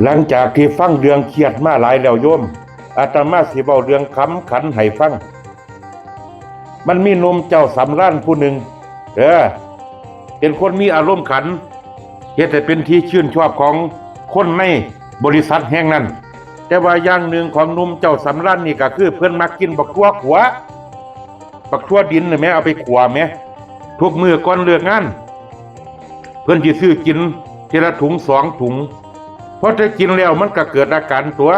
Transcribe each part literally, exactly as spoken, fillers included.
หลังจากที่ฟังเรื่องเครียดมาหลายแล้วโยม อาตมาสิเว้าเรื่องขำขันให้ฟัง มันมีหนุ่มเจ้าสำราญผู้หนึ่ง เออ เป็นคนมีอารมณ์ขัน เฮ็ดให้เป็นที่ชื่นชอบของคนในบริษัทแห่งนั้น แต่ว่าอย่างหนึ่งของหนุ่มเจ้าสำราญนี่ก็คือเพิ่นมักกินบักถั่วขั่ว บักถั่วดินน่ะแหม เอาไปขั่วแหม ทุกมื้อก่อนเลิกงาน เพิ่นสิซื้อกินทีละถุงสองถุง พอได้กินแล้วมันก็เกิดอาการตั๋ว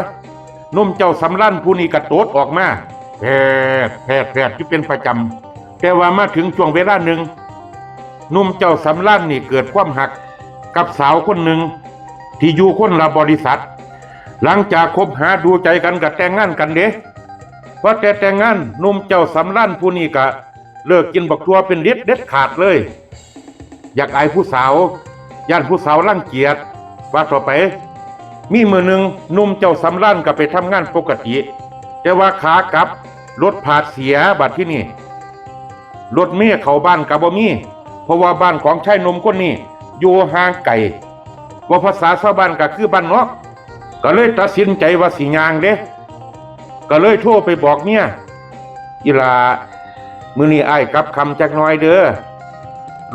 หนุ่มเจ้าสำราญผู้นี้ก็โตดออกมา แผดแผดแผดอยู่เป็นประจำ แต่ว่ามาถึงช่วงเวลาหนึ่ง หนุ่มเจ้าสำราญนี่เกิดความฮักกับสาวคนหนึ่ง ที่อยู่คนละบริษัท หลังจากคบหาดูใจกันก็แต่งงานกันเด้ พอแต่แต่งงาน หนุ่มเจ้าสำราญผู้นี้ก็เลิกกินบักถั่วเป็นเด็ดเด็ดขาดเลย อยากอายผู้สาว ย้านผู้สาวรังเกียจ ว่าต่อไป มีมื้อหนึ่งหนุ่มเจ้าสำราญก็ไปทำงานปกติ แต่ว่าขากลับรถพาดเสีย บัดที่นี่ รถเมล์เข้าบ้านก็บ่มี เพราะว่าบ้านของชายหนุ่มคนนี้อยู่ห่างไกล เว้าภาษาชาวบ้านก็คือบ้านนอก ก็เลยตัดสินใจว่าสิย่างเด้ ก็เลยโทรไปบอกเมีย อีหล่า มื้อนี้อ้ายกลับค่ำจักหน่อยเด้อ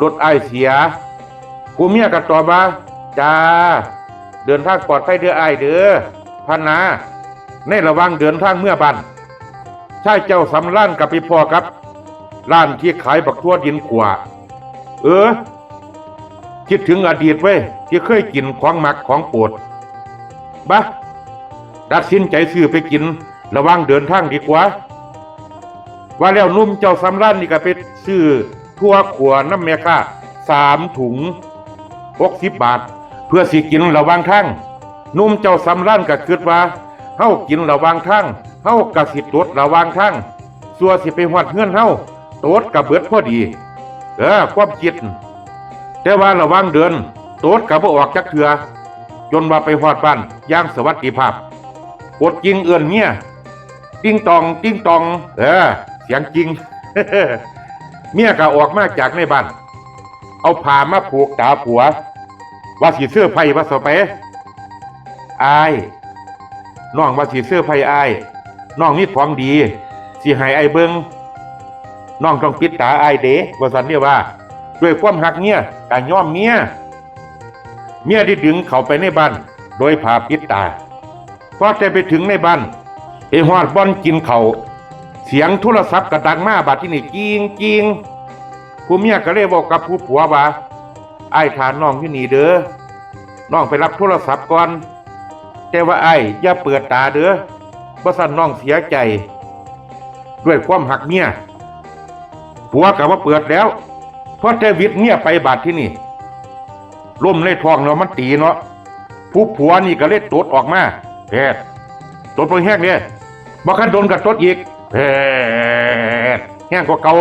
รถอ้ายเสีย ผู้เมียก็ตอบว่า จ้า เดินทางปลอดภัยเด้ออ้ายเด้อ พะนา ในระหว่างเดินทางเมือบ้าน ชายเจ้าสำราญก็ไปพ้อกับร้านที่ขายบักถั่วดินขั่ว เออ คิดถึงอดีตเว้ย ที่เคยกินของมักของโปรด บะ ตัดสินใจซื้อไปกินระหว่างเดินทางดีกว่า ว่าแล้วหนุ่มเจ้าสำราญนี่ก็ไปซื้อถั่วขั่วนำแม่ค้าสามถุง หกสิบบาท เพื่อสิกินระหว่างทาง หนุ่มเจ้าสำราญก็คิดว่า เฮากินระหว่างทาง เฮาก็สิโตดระหว่างทาง สั่วสิไปฮอดเฮือนเฮา โตดก็เบิดพอดี เออ ความคิด แต่ว่าระหว่างเดิน โตดก็บ่ออกจักเทื่อ จนว่าไปฮอดบ้านอย่างสวัสดิภาพ กดกริ่งเอิ้นเมีย ติ๊งตอง ติ๊งตอง เออ เสียงกริ่ง เมียก็ออกมาจากในบ้าน เอาผ้ามาผูกตาผัว ว่าสิเซอร์ไพรส์ว่าซะไป อ้าย น้องว่าสิเซอร์ไพรส์อ้าย น้องมีของดี สิให้อ้ายเบิ่ง น้องต้องปิดตาอ้ายเด้ ว่าซั่นเด้ว่า ด้วยความฮักเมีย ก็ยอมเมีย เมียได้ดึงเข้าไปในบ้าน โดยผ้าปิดตา พอแต่ไปถึงในบ้าน ไปฮอดบ่อนกินข้าว เสียงโทรศัพท์ก็ดังมา บัดที่นี่ กริ่งกริ่ง ผู้เมียก็เลยบอกกับผู้ผัวว่า อ้ายท่าน้องอยู่นี่เด้อ น้องไปรับโทรศัพท์ก่อน แต่ว่าอ้ายอย่าเปิดตาเด้อ บ่ซั้นน้องเสียใจ ด้วยความฮักเมีย ผัวก็บ่เปิดแล้ว พอแต่หวิดเมียไป บัดที่นี่ ลมในท้องเนาะมันตีเนาะ ผู้ผัวนี่ก็เลยโตดออกมา แผด โตดบ่แฮงเด้ บ่คันโดนก็โตดอีก แผด แฮงกว่าเก่า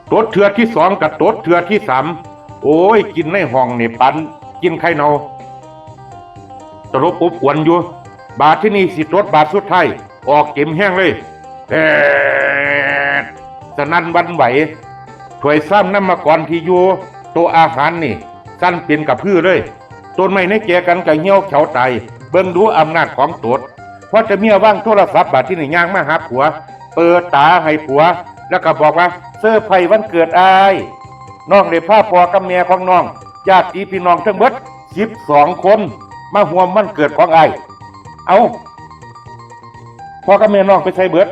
โตดเทื่อที่สองก็โตดเทื่อที่สาม โอ้ย กินในห้องนี่ปานกินไข่เน่า ตลบอบอวลอยู่ บาดที่นี่สิโตดบาดสุดท้าย ออกเต็มแฮงเลย แผด สนั่นหวั่นไหว ถ้วยชามนำมากรที่อยู่โต๊ะอาหารนี่ สั่นเป็นกระพือเลย ต้นไม้ในแจกันก็เหี่ยวเฉาตาย เบิ่งดูอำนาจของโตด พอแต่เมียวางโทรศัพท์ บาดที่นี่ย่างมาหาผัว เปิดตาให้ผัว แล้วก็บอกว่า เซอร์ไพรส์วันเกิดอ้าย น้องได้พาพ่อกับแม่ของน้อง ญาติพี่น้องทั้งเบิดสิบสองคน มาร่วมวันเกิดของอ้าย เอ้า พ่อกับแม่น้องไปไสเบิด